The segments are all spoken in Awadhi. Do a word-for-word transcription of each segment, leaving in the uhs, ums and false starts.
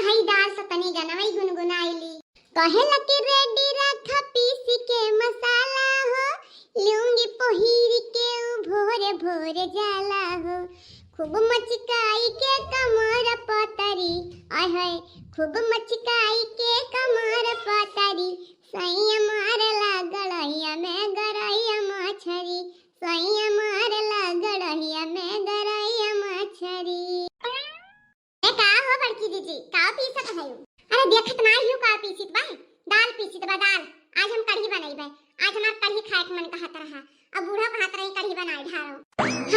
हई दाल तो तनी गनवई गुनगुनाइली। कहेला कि रेडी रखा पीसी के मसाला हो, लुंगी पहिर के उ भोरे भोरे जाला हो। खूब मचकाई के कमर पतरी, आय हाय, खूब मचकाई के कमर पतरी, सैया मारला गड़हिया में गरैया मछरी, सैया मारला गड़हिया में गरैया मछरी। ए, का हो बड़की जीजी, का पीसत हयू? अरे देखत नाई हियू का पीसित बा? दाल पीसित बा, दाल। आज हम कढ़ी बनइबे। आज हमार कढ़ी खाए के मन कहत रहा। अब बूढ़ा कहत रही कढ़ी बनाए ढारो।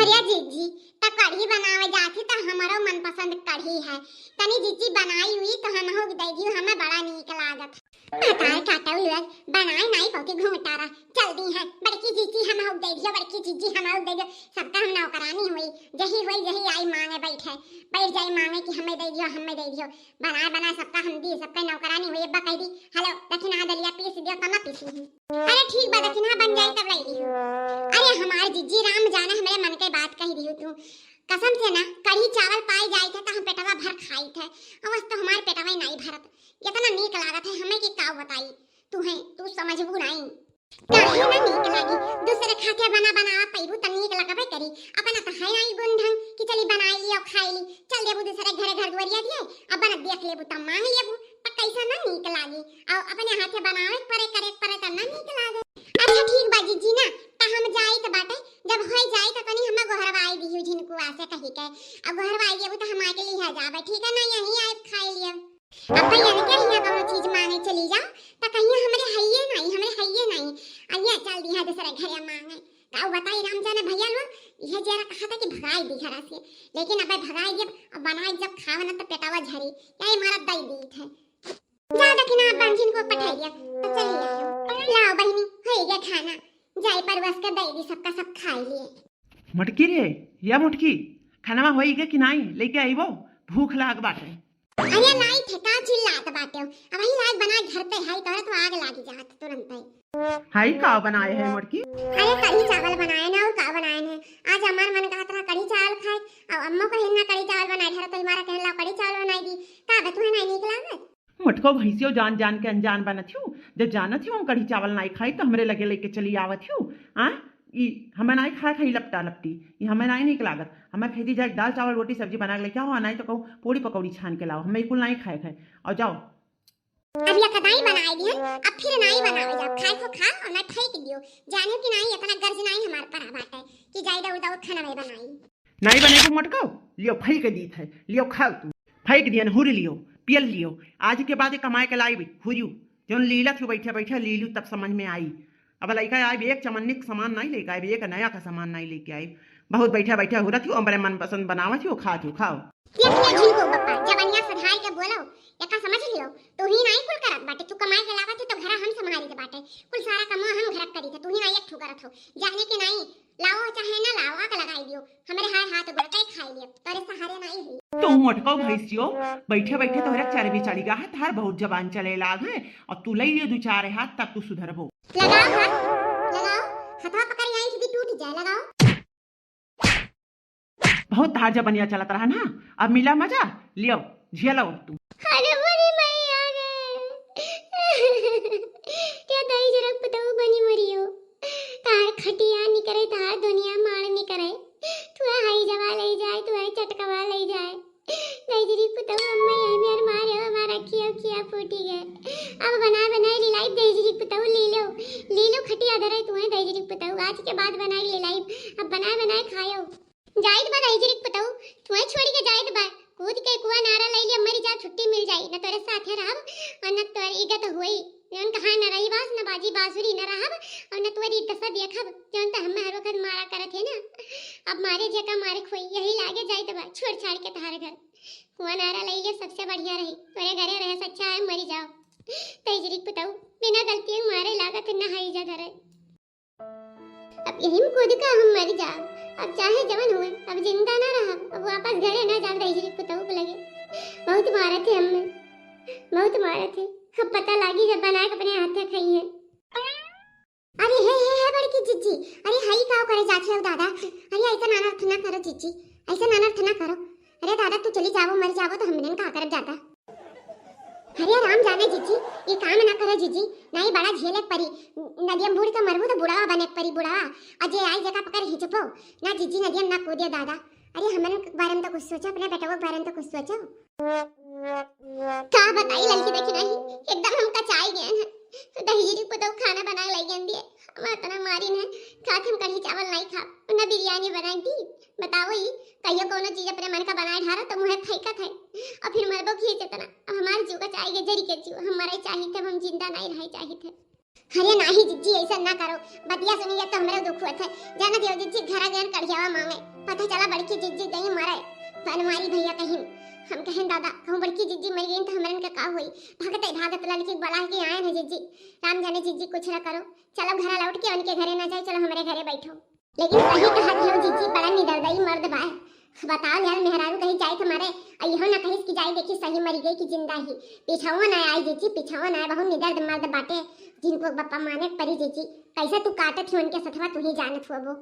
अरे जीजी, त कढ़ी बनावे जात ही त हमरो मनपसंद कढ़ी है। तनी जीजी बनाई हुई त हमहू के दे दियो, हमें बड़ा नीक लागत। भतार काटल हुआ, बनाए नाई पौती घूमटारा। चल दी है, बड़की जीजी हमहू के दे दियो, बड़की जीजी हमहू के दे दियो। सबका हम नौकरानी हुई, जही हुई जही आई मांगे बैठे, बैठ जाई मांगे कि हमें दे दियो, हमें दे दियो। बनाए बनाए सबका हम दी, सबका नौकरानी हुई। अब्बा कह दी, "हेलो, दखिना दलिया पीस दियो, कमा पीसी ही।" अरे ठीक बा, दखिना बन जाए तब लाई दी। अरे हमार जीजी राम जाने हमरे मन के बात कह दियो तू। कसम से ना, कढ़ी चावल पाई जाए थे तो हम पेटवा भर खाई थे। अवस तो हमार पेटवा ही नाई भरत। इतना नीक लागत है हमें कि का बताई। तू है, तू समझबू नाई। काहे ना नीक लागी? दूसरे खातिर बना बनावा पैबू त नीक लगबे करी। अपना त है नाई गुण ढंग कि चली बनाई ली और खाई ली। चल देबू दूसरे घरे घर दुआरिया दिए, अब बना देख लेबू त मांग लेबू, त कैसा ना नीक लागी? और अपने हाथे बनावे के परे, करे के परे त ना नीक लागे। अच्छा ठीक बा जीजी ना, त हम जाई त बाटे, जब होई जाई त तनी हमें गोहरवाई दियो झिनकुआ से कही के। अब गोहरवाई देबू त हम आके लिहा जाबे, ठीक है ना? यहीं आए खाई लिया। अब भैया ने क्या लिया कौनो चीज मांगे चली जाओ, त कहिए हमरे हइये नाई, हमरे हइये नाई। अब ये चल दिया दूसरे घरे मांगे। का बताई राम जाने भैया लोग, यह जरा कहा था कि भगाई दी घर से, लेकिन अब भगाई जब, अब बनाई जब खावे ना तो पेटावा झरी, यही मारा दई दी थे। जा दखिना बंझिन को पठाई दिया, तो चली आयो। लाओ बहिनी, हो गया खाना, जाई परवस के दई दी, सबका सब खाई लिए। मटकी रे, या मोटकी, खानवा होई गे कि नाई? लेके आईबो, भूख लाग बाटे। अरे नाई थे, का चिल्लात बाटे? अब वही लाग बनाए घर पे है, तोहरा तो आग लागी जात तुरंत ही। हाई का बनाए है मोटकी? अरे कढ़ी चावल बनाए ना, और का बनाए है? आज हमार मन कहत रहा कढ़ी चावल खाए, और अम्मा कहे ना कढ़ी चावल बनाए, घर तो हमारा कहला कढ़ी चावल बनाई दी। का बे, तुम्हें नाई नीक लागत? मोटको भैंसियो जान जान के अनजान बनत हूँ। जब जानत हूँ हम कढ़ी चावल नाई खाई तो हमरे लगे लेके चली आवत हूँ। आ, ई हमें नाई खाए खाई लपटा लपटी, ई हमें नाई नीक लागत। हमें कह दी जाए दाल चावल रोटी सब्जी बना के लेके आओ, आ नाई तो कहूँ पूड़ी पकौड़ी छान के लाओ, हमें ई कुल नाई खाए खाए। और जाओ। अब या कदाई बनाए दिहन, अब फिर नाई बनावे जाओ। खाए को खाओ और ना फेंक दियो। जाने कि नाई इतना गर्ज नाई हमार पर बाटे कि जाई दौड़ दौड़ खाना में बनाई। नाई बने को मोटको, लियो फेंक दी थे, लियो खाओ तू। फेंक दियन, हुर लियो, पियल लियो। आज के बाद ये कमाए के लाई हुरियो। जौन लीलत हो बैठे बैठे लीलू तब समझ में आई। अब लइका आइब एक चमन्नी के सामान नाई लेके आइब, एक नया का सामान नाई लेके आइब। बहुत बैठे बैठे हुरत हो, हमरे मनपसंद बनावत हो, खात हो, खाओ। ये पिया झिनको बप्पा, जवनिया सुधार के बोलो, एका समझ लियो, तू ही नाई कुल करत बाटे, तू कमाए के लावत है तो घरा हम संभाली के बाटे, कुल सारा कमवा हम घरक करी थे, तू ही नाई एक ठू करत हो, जाने के नाई, लाओ चाहे ना लाओ, आग लगाई दियो, हमरे हाय हाथ गोड़ कई खाई लियो, तोरे सहारे नाई हुई। तू मोटको भैंसियो, बैठे बैठे तोहरे चर्बी चढ़ी गा है, तोहर बहुत जबान चले लाग है, और तू लई लियो दू चार हाथ तब तू सुधरबो। लगाओ हाथ, लगाओ, हथवा पकड़ के ऐंठ दी टूट जाए, लगाओ। बहुत तोहार जबनिया चलत रहा ना, अब मिला मजा, लियो, झेलो तू। अरे मोरी मैया रे, क्या दई जरक पुतऊ बनी मरियो, तार खटिया निकरे, तार दुनिया मार निकरे, तू हई जवा ले जाए, तू हई चटकवा ले जाए। दहिजरी पुतऊ अम्मा यही मेर मारे हो, हमारा खिया खिया फूटी गए। अब बनाए बनाए लिलाई दहिजरी पुतऊ, लीलो, लीलो खटिया धरे तू है दहिजरी पुतऊ, आज के बाद बनाए लिलाई, अब बनाए बनाए खायो। जाइत बा दहिजरी पुतऊ, तू है छोड़ी के जाइत बा, कूद के कुआ नारा ले लिया, मरी जा छुट्टी मिल जाई, न तोरे साथे रहब और न तोरे इज्जत होई। जौन कहा न रही बास, न बाजी बांसुरी, न रहब और न तोरी दशा देखब, जौन त हमें हर वक्त मारा करत है ना। अब मारे जेका मारे खोई, यही लागे जाइत बा, छोड़ छाड़ के तहार घर। कुआं नारा लई ले, सबसे बढ़िया रही, तोरे घरे रहे से अच्छा है मरी जाओ। तैजरी पुतऊ बिना गलती मारे लागत न हई जा धरे। अब यही में कूद का हम मरी जाब, अब चाहे जवन हुए, अब जिंदा ना रहब, अब वापस घरे ना जाब तैजरी पुतऊ के लगे। बहुत मारत है हमें, बहुत मारत है। अब पता लागी जब बना के अपने हाथे खाई है। अरे हे, हे, हे, बड़की जिज्जी, अरे हई का करे जात है दादा? अरे ऐसा अनर्थ ना करो जिज्जी, ऐसा अनर्थ ना करो। अरे दादा तू चली जावो, मर जावो तो हमने का करब जाता। अरे राम जाने जिज्जी, ई काम ना करो जिज्जी, नाहीं बड़ा झेले के परी। नदिया में बूड़ के मरबू तो बुढ़वा बने के परी, बुढ़वा। और जे आई जेका पकड़ हिचपो, ना जिज्जी नदिया में ना कूदे दादा। अरे हमन के बारे में तो कुछ सोचो, अपने बेटवा के बारे में तो कुछ सोचो। का बताई ललकी, देखी नहीं, एकदम हम कचाई गए हैं। दहिजरी पुतौ खाना बना के लाई गए दिए, हम इतना मारी न, खात हम कढ़ी चावल नहीं खाब, न बिरयानी बनाई दी। बताओ ई, कहियो कोनो चीज अपने मन का बनाए ढारो तो मुँहे फेंकत है, और फिर मरबो की इतना। अब हमारे जीव कचाई गए, जरी के जीव, हम मरे चाहित है, हम जिंदा नहीं रहे चाहित है। अरे नाही जिज्जी, ऐसा ना करो, बतिया सुनी तो हमरे दुख होत है। जाना दियो जिज्जी, घरा गए कढ़ियावा मांगे, पता चला बड़की जिज्जी गई मरे। बनवारी भैया कहीं, हम कहें दादा, कहूँ बड़की जिज्जी मर गई तो हमरन का का होई? भागत भागत ललकी बला के आए ना जिज्जी। राम जाने जिज्जी कुछ ना करो, चलो घरा लौट के उनके घरे ना जाए, चलो हमरे घरे बैठो। लेकिन सही कहा दियो जिज्जी, बड़ा निदरदई मर्द बाय। बताओ यार, मेहरारू कहीं जाए तो मारे, आ इहो ना कहिस कि जाए देखी सही मरी गई कि जिंदा ही। पिछावा ना आई जिज्जी, पिछावा ना आई, बहुत निदर्द मर्द बाटे। जिनको बप्पा माने के परी जिज्जी, कैसे तू काटत ही उनके सथवा, तू ही जानत हुआ वो।